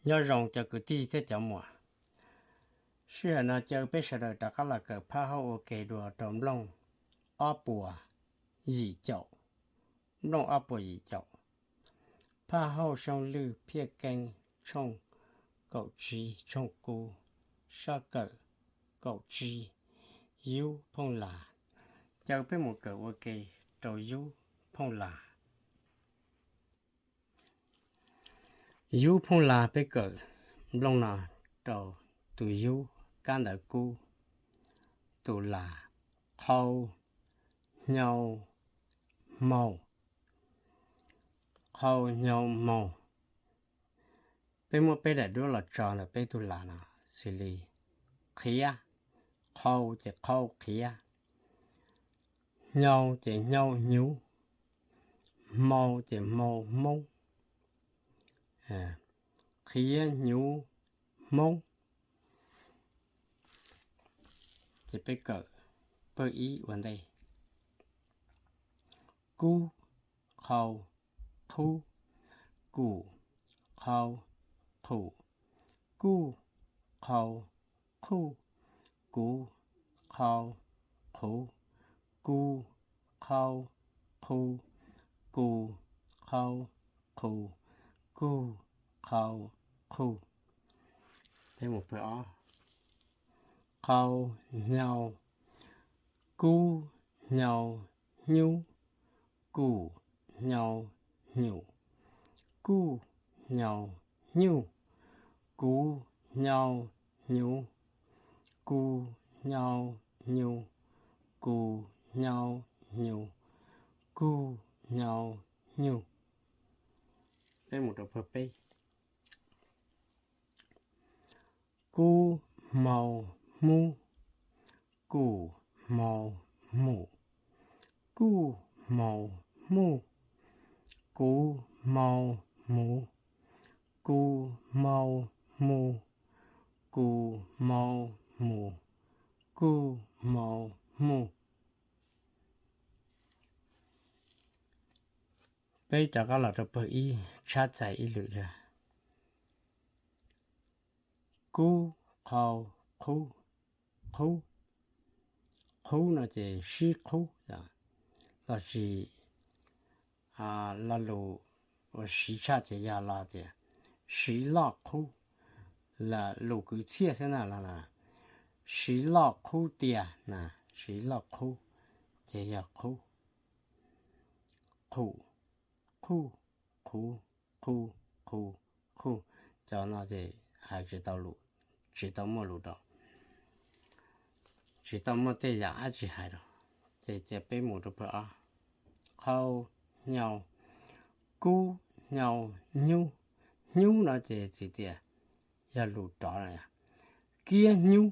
Nyob zoo cov kwv tij thiab cov muam, sij hawm no caw peb sawv daws rov qab los kawm phaj hauj ua ke dua rau nplooj ob puas yim caum, nplooj ob puas yim caum, phaj hauj xyooj lwj phiaj keeb tshooj kaum tsib, tshooj kub, sab kawm kaum tsib, yub phooj las. Caw peb mus kawm ua ke rau yub phooj las. Yub phooj las peb kawm nplooj no rau tus yub, kab ntawv kub, tus las, qhau, hnyau, hmau. Qhau, hnyau, hmau. Peb muab peb daim duab los tso ntawm peb tug las no xws li qhiav, qhau ces qhau qhiav, hnyau ces hnyau hnyuv, hmau ces hmau hmoob, qhiav hnyuv hmoob. Ces peb kawm pawg ib ua ntej. Kub, qhau, qhub, kum, qhau, qhum, kuj, qhau, qhuj, kuv, qhau, qhuv, ku, qhau, qhu, kus, qhau, qhus, kuj, qhau, qhuj. Qhau, hnyau, kub, hnyau, hnyub, kum, hnyau, hnyum, kuj, hnyau, hnyuj, kuv, hnyau, hnyuv, kus, hnyau, hnyus, kus, hnyau, hnyus, kuj, hnyau, hnyuj. Peb mus rau pawg peb. Kub, hmau, hmub, kum, hmau, hmum, kuj, hmau, hmuj, kuv, hmau, hmuv, kus, hmau, hmu, kus, hmau, hmus, kuj, hmau, hmuj. Peb rov qab los rau pawg ib, tshab txais ib lwm thiab. Kub, qhau, qhub, qhub. Qhub no ces sib qhub, lossis lo lus uas siv tshaj ces yog los tias siv loj qhub, lus kwv txhiaj xwb na, los siv loj qhub tiag na, siv loj qhub ces yog qhub. Qhum, qhuj, qhuv, qhu, qhu, qhuj. Cov no ces hais tsis tau lus, tsis tau muaj lus rau, tsis tau muaj tej yam dab tsi hais rau. Ces cia peb mus rau pawg ob. Qhau, hnyau, kub, hnyau, hnyub. Hnyub no ces txhais tias yog lus rov na, kiab hnyub,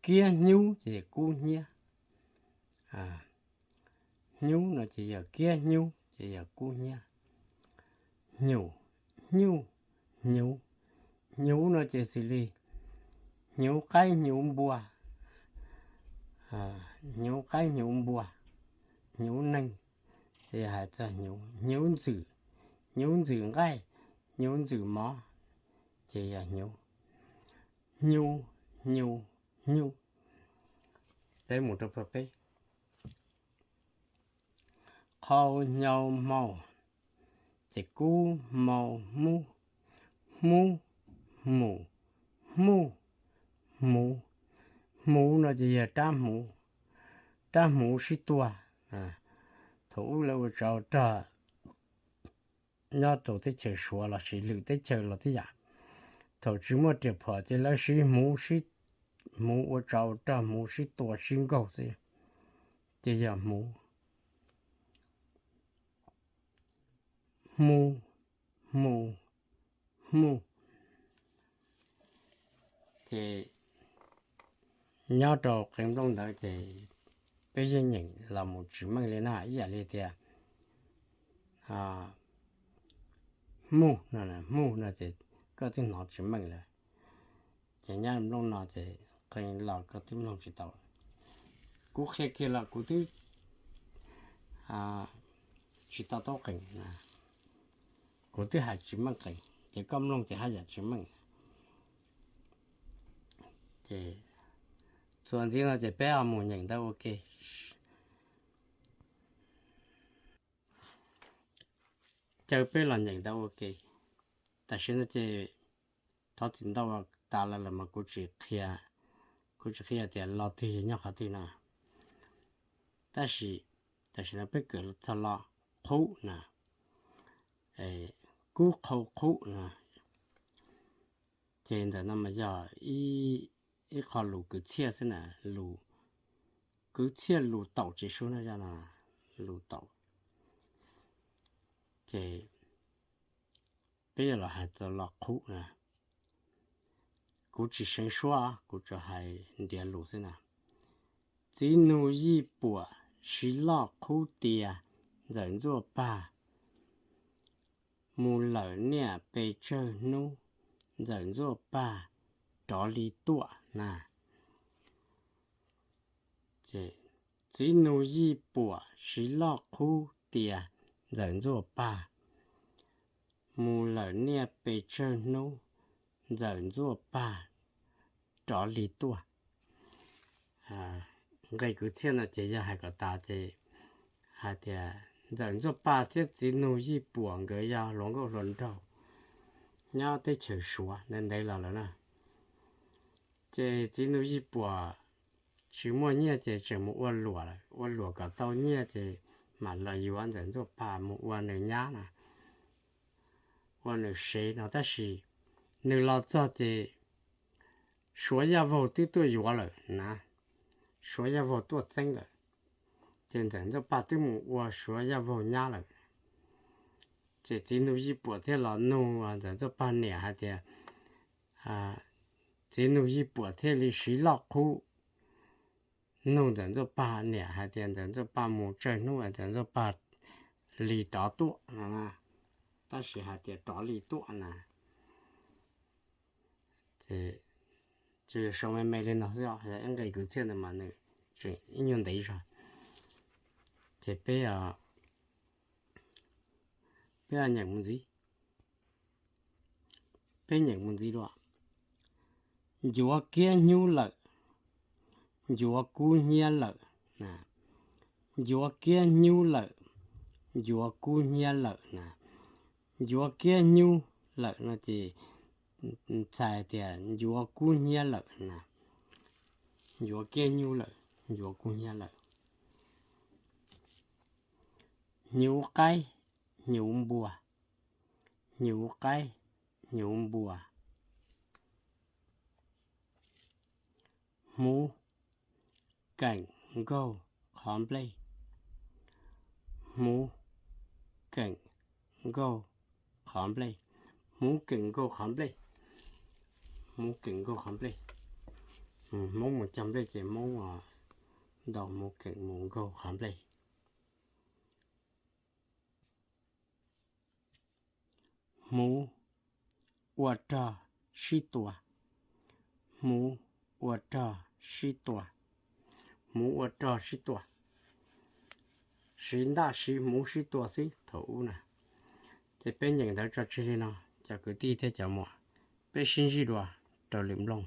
kiab hnyub ces kub hnyiab. Hnyub no ces yog kiab hnyub ces yog kub hnyiab. Hnyum, hnyuj, hnyuv. Hnyuv no ces xws li hnyuv qaib hnyuv npua, hnyuv qaib hnyuv npua, hnyuv neeg, ces hais txog hnyuv. Hnyuv ntxwm, hnyuv ntxwm nqaij, hnyuv ntxwm mov, ces yog hnyuv. Hnyuv, hnyuv, hnyuj. Peb mus rau pawg peb. Qhau, hnyau, hmau, ces kub, hmau, hmub, hmub, hmum, hmuj, hmuv. Hmuv no ces yog rab hmuv, rab hmuv sib tua. Thaum ub lawv ua tsov rog nyob rau teb chaws Suav lossis lwm teb chaws los tib yam, thaum tsis muaj riam phom ces lawv siv hmuv, hmuv ua tsov ua rog, hmuv sib tua sib nkaug xwb, ces yog hmuv. Hmu, hmu, hmuj. Ces nyob rau qee nplooj ntawd ces peb yeej nyeem los mus tsis meej li na, ib yam li tias hmuj no, hmuj no ces koj twb hnov tsis meej lawm. Ces nyob nplooj no ces qee los koj twb mloog tsis tau. Kuv qhia kiag los kuv twb tsis tau taub qees, kuv twb hais tsis meej qees. ces koj mloog ces haj yam tsis meej. Ces txuas ntxiv no ces peb ho mus nyeem ntawv ua ke. Caw peb los nyeem ntawv ua ke. Tam sim no ces thov txim ntau, tas lawm lawm mas kuv tsis qhia, kuv tsis qhia tias lo twg yog nyob qhov twg na. Tab sis tam sim no peb kawm txog lo qhub na, kub qhau qhub na. Ces ntawm no mas yog ib qho lus kwv txhiaj xwb na, lus kwv txhiaj lus taum tsis sub no, lus taum. Ces peb yuav los hais txog lo qhub na. Kuv tsis seev suab, kuv tsuas hais ntiav lus xwb na. Txiv nug yij puam siv loj qhub tias Ntxawm Ntxuaj Pag mus lawm niaj pes tsawg hnub Ntxawm Ntxuaj Pag rov li tuaj na. Txiv nug yij puam siv loj qhub tias Ntxawm Ntxuaj Pag mus lawm niaj pes tsawg hnub Ntxawm Ntxuaj Pag rov li tuaj. Nqe kwv txhiaj no ces yog hais kom tas ces hais tias Ntxawm Ntxuaj Pag thiab Txiv nug yij puam nkawd yog hluas nkauj hluas nraug nyob teb chaws Suav ntev ntev los lawm na. Ces Txiv nug yij puam tsis muaj nyiaj ces tseem mus ua luam lawm, ua luam kom tau nyiaj ces mam los yuav Ntxawm Ntxuaj Pag mus ua nws nyab na, ua nws sev no. Tab sis nws los txog ces Suav Yaj Vaug twb tuaj yuav lawm na, Suav Yaj Vaug tuaj txeeb lawm, ces Ntxawm Ntxuaj Pag twb mus ua Suav Yaj Vaug nyab lawm. Ces Txiv nug yij puam thiaj los nug Ntxawm Ntxuaj Pag niam hais tias, Txiv nug yij puam thiaj li siv loj qhub nug Ntxawm Ntxuaj Pag niam hais tias Ntxawm Ntxuaj Pag mus tsawg hnub Ntxawm Ntxuaj Pag li rov tuaj no, tab sis hais tias rov li tuaj na. Ces tsuas yog sau me me li no xwb, yog ib nqe kwv txhiaj ntawd mas nws tseem ib nyuag ntev zog. Ces peb, peb nyeem mus ntxiv, peb nyeem mus ntxiv dua. Ncuav kiab hnub lawm, ncuav kub hnyiab lawm. Ncuav kiab hnub lawm, ncuav kub hnyiab lawm na. Ncuav kiab hnub lawm no ces txhais tias ncuav kub hnyiab lawm na. Ncuav kiab hnub lawm, ncuav kub hnyiab lawm. Hnyuv qaib, hnyuv npua, hnyuv qaib, hnyuv npua. Hmuv keem nkaug qhov nplej, hmuv keem nkaug qhov nplej, hmuv keem nkaug qhov nplej, hmuv keem nkaug qhov nplej. Hmoob mus cog nplej ces Hmoob ntaus hmuv keem mus nkaug qhov nplej. Hmuv ua rog sib tua, hmuv ua rog sib tua, hmuv ua rog sib tua. Siv ntaj siv hmuv sib tua xwb thaum ub na. Ces peb nyeem ntawv tso tseg li no, cov kwv tij thiab cov muam, peb sib ntsib dua rau lwm nplooj.